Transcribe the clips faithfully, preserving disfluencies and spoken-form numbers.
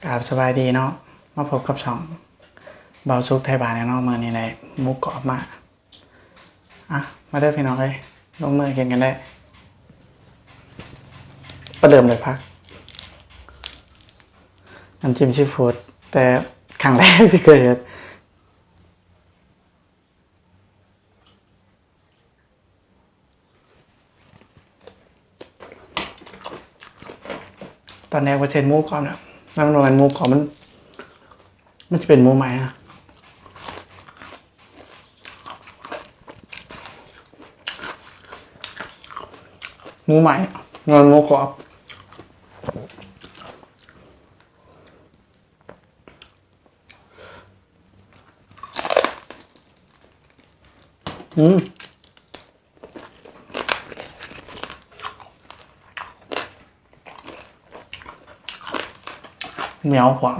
กราบสบายดีเนาะ มาพบกับช่องบ่าวสุขไทยบ้านเนาะ มื้อนี้ได้หมูกรอบมา อ่ะ มาเด้อพี่น้องเอ้ย ลงมือกินกันได้ ประเดิมเลยผัก น้ำจิ้มซีฟู้ด แต่ครั้งแรกที่เคยเฮ็ด ตอนแรกว่าเส้นหมูกรอบเนี่ย มันบ่แม่นหมูกรอบ มัน มันจะเป็นหมูใหม่นะ หมูใหม่ เงินหมูกรอบ อืม เหนียวกว่า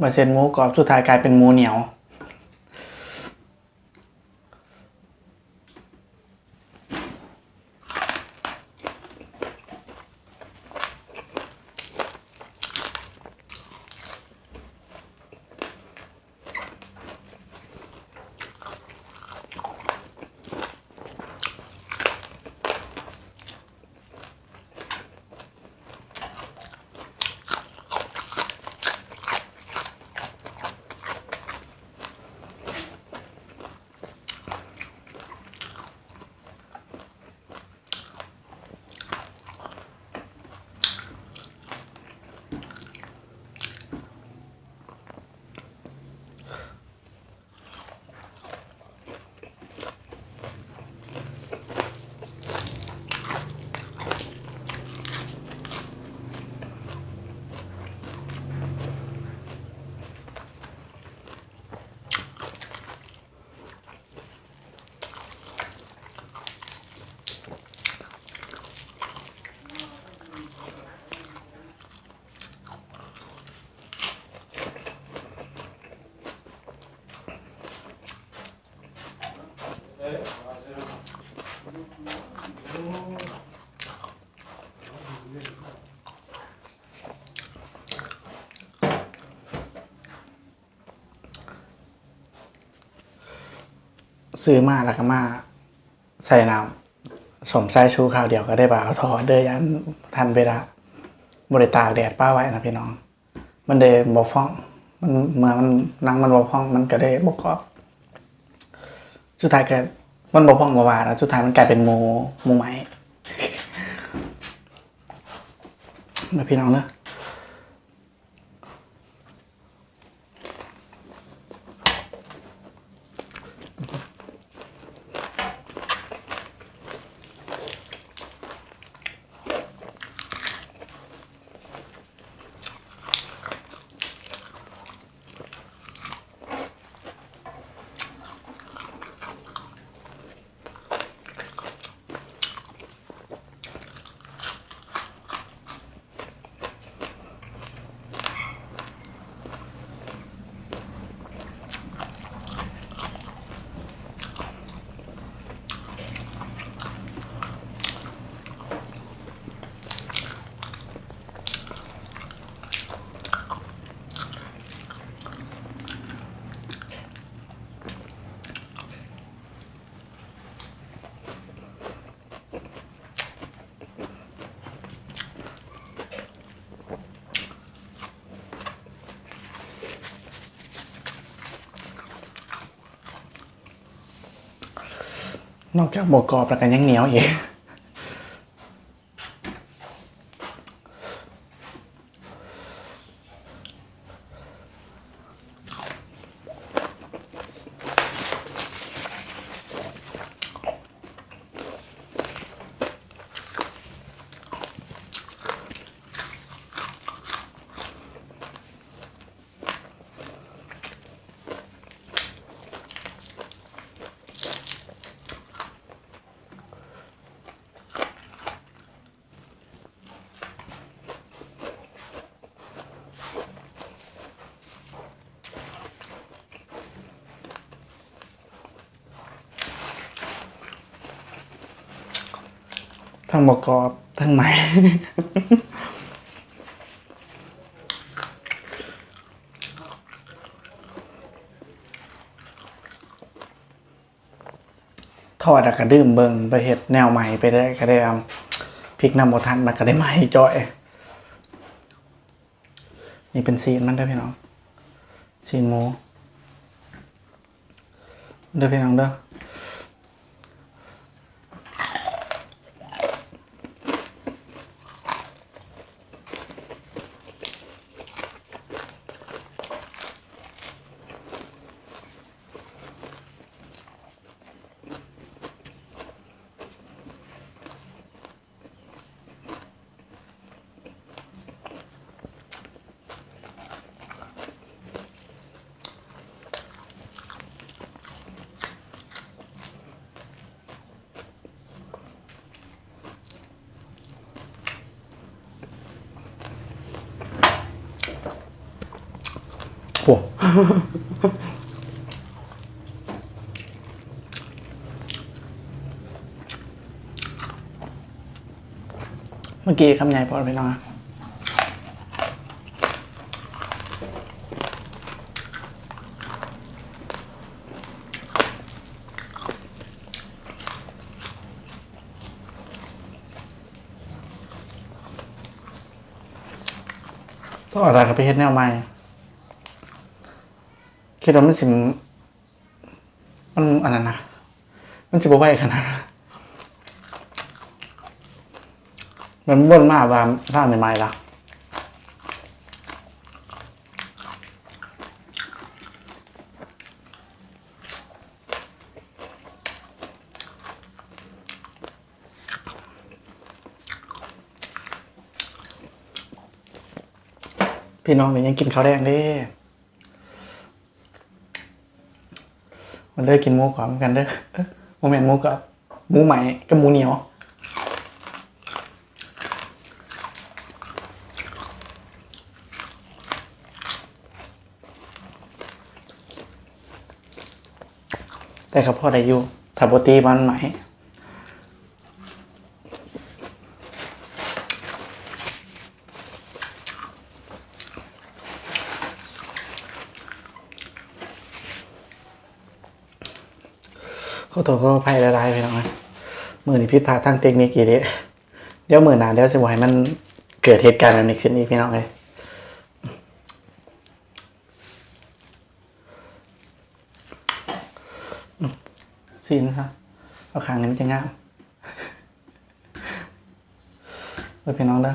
มาเส้นหมูกรอบ สุดท้ายกลายเป็นหมูเหนียว ซื้อมาแล้วก็มาใส่น้ำส้มสายชูคราวเดียวก็ได้ บ่าวถอดเด้อ ย่านทันเวลา บ่ได้ตากแดดปะไว้นะพี่น้อง มันได้บ่ฟอง มัน เมื่อมัน หนังมันบ่ฟอง มันก็ได้บ่กรอบ สุดท้ายก็ มันบ่ฟองบ่ว่านะ สุดท้ายมันกลายเป็นหมู หมูใหม่ นะพี่น้องเนอะ นอกจากบ่กรอบแล้วก็ยังเหนียวอีก เ ทั้งบ่กรอบทั้งใหม่ ทอดแล้วก็ลืมเบิ่ง ไปเฮ็ดแนวใหม่ไปเลย ก็ได้ อ่า พลิกนำบ่ทัน แล้วก็ได้ใหม่จ้อย นี่เป็นซีนมันเด้อพี่น้อง ซีนหมู เด้อพี่น้องเด้อ โอ้ เมื่อกี้คำใหญ่พอพี่น้องอะ พออะไรก็ไปเฮ็ดแนวใหม่ คิดว่ามันสิ มันอันนั้นนะ มันสิบ่ไหวขนาดนั้น มันวนมาว่าทางใหม่ๆละ พี่น้องนี่ยังกินข้าวแดงเด้ มันเด้อ กินหมูกรอบเหมือนกันเด้อ บ่แม่นหมูกรอบ หมูใหม่กับหมูเหนียว แต่ก็พอได้อยู่ ถ้าบ่ตีมันใหม่ ขอโทษขออภัยหลายๆ พี่น้องนะ มื้อนี้ผิดพลาดทางเทคนิคอีกเด้ เดี๋ยวมื้อหน้าเดี๋ยวสิบ่ให้มันเกิดเหตุการณ์แบบนี้ขึ้นอีกพี่น้องเอ้ย ซีนครับ เอาข้างนี้มันจะงาม เออพี่น้องเด้อ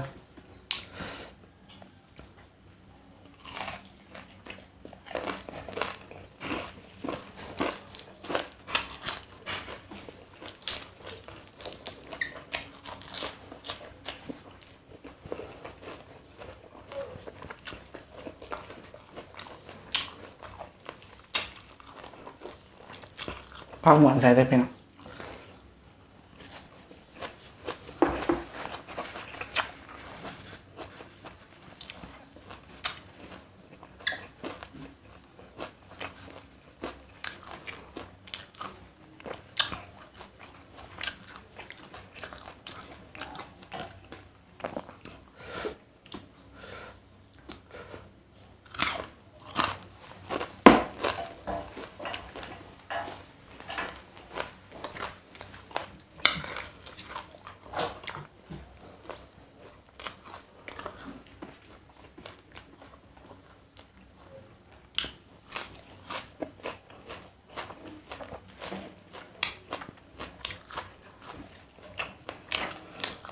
ผักหวานใส่ได้พี่น้อง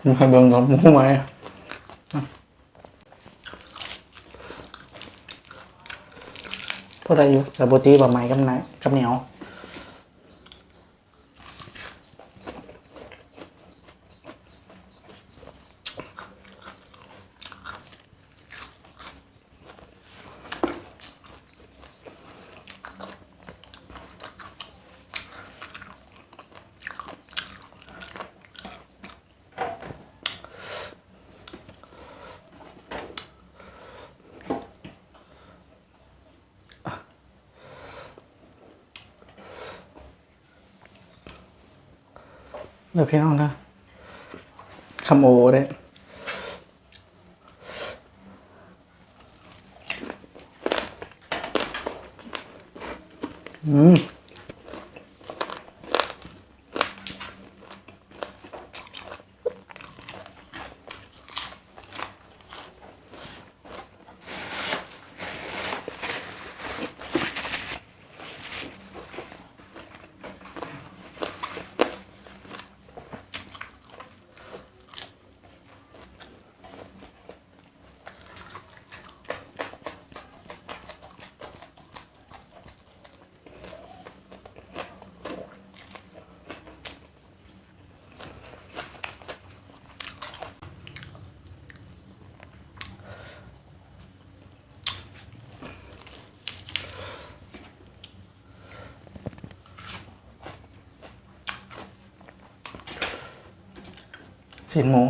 มันให้เบิ่งกับหมูไหม พอได้อยู่ แต่บ่ตีบ่ไหม้กับไหน กับเหนียว เด้อพี่น้องเด้อ คำโอเด้อ อืม ชิ้นหมู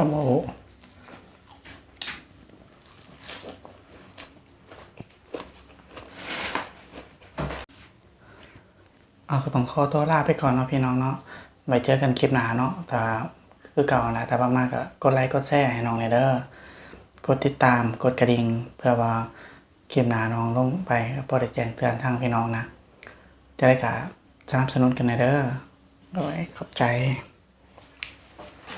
ครับผม เอา ก็ต้องขอตัวลาไปก่อนเนาะพี่น้องเนาะ ไว้เจอกันคลิปหน้าเนาะ ถ้าคือเก่าแหละ ถ้าประมาณก็กดไลค์กดแชร์ให้น้องแหน่เด้อ กดติดตาม กดกระดิ่ง เพื่อว่าคลิปหน้าน้องลงไปก็พอได้แจ้งเตือนทางพี่น้องนะ จะได้ก็สนับสนุนกันแหน่เด้อ โดยขอบใจ